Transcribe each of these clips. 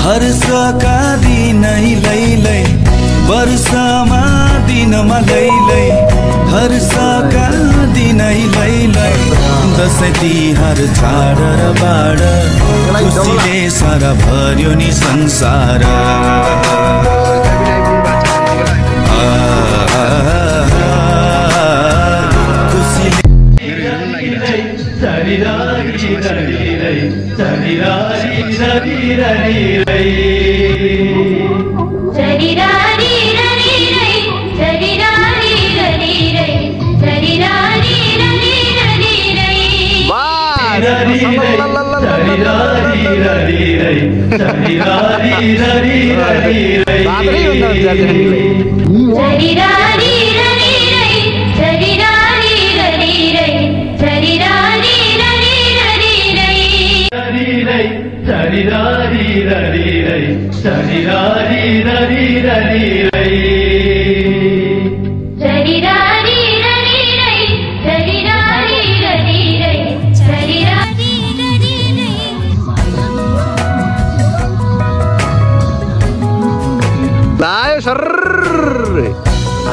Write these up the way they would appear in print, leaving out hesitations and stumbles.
हर्षका दिनै लैलै वर्षमा दिनमा लैलै हर्षका दिनै लैलै दसैँ तिहार चाड र बाड खुसीले सारा भर्यो नि संसार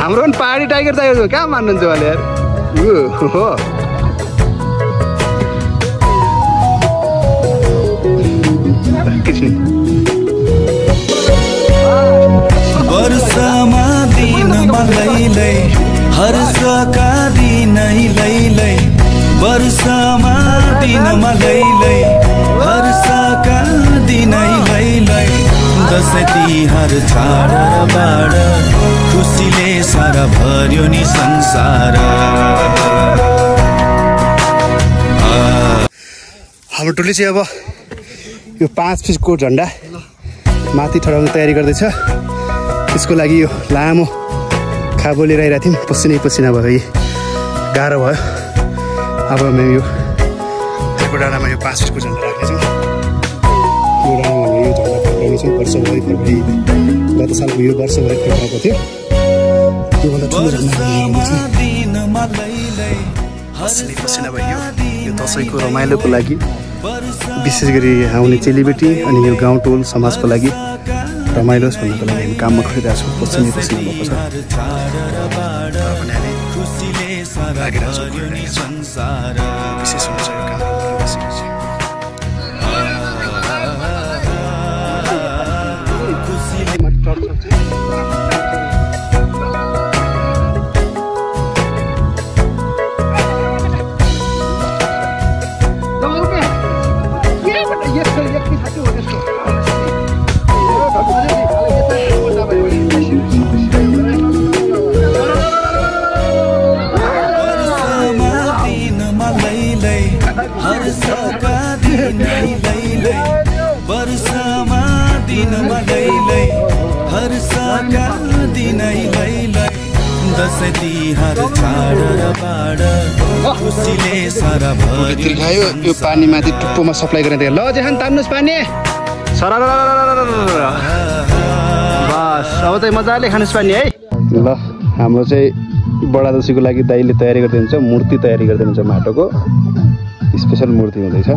हाम्रो पनि पहाडी टाइगर चाहिएको कहाँ मान्नुहुन्छ उहाँले यार हो वर्षमा दिनमा लैलै हर्षका दिनै लैलै वर्षमा दिनमा लैलै हर्षका दिनै लैलै दसैँ तिहार चाड र बाड खुसीले सारा भर्यो नि संसार हाम्रो टोली चाहिँ अब यो 5 फिटको झन्डा माथि ठडाउने तयारी गर्दैछ त्यसको लागि यो लामो खाबो लिएर आइरहेको थियौँ पसिनै पसिना भयो गाह्रो भयो अब हामी यो डाँडामा यो 5 फिटको झन्डा राख्नेछौँ यो डाँडामा हामी यो झन्डा फर्काउनेछौँ वर्षभरि फेब्रुअरी गत सालको यो वर्षभरि फर्काएको थियो त्योभन्दा ठुलो झन्डा पसिनै पसिना भयो यो दसैँको रमाइलोको लागि विशेष गरी आउने चेलीबेटी अनि यो गाउँ टोल समाजको लागि रमाइलो होस् भन्नको लागि हामी काममा खटिरहेको छौँ पसिनै पसिना भएको छ विशेष हुन्छ यो काम वर्षमा दिनमा लैलै हर्षका दिनै लैलै दसैँ तिहार चाड र बाड खुसीले सारा भर्यो खायो यो पानी माथि टुप्पोमा सप्लाई गर्ने ल जेहान तान्नुस् पानी सर बस अब चाहिँ मजाले खानुस् पानी है ल हाम्रो चाहिँ बडा दसैँको लागि दाइले तयारी गर्दै हुन्छ मूर्ति तयारी गर्दै हुन्छ माटोको स्पेसल मूर्ति हुँदैछ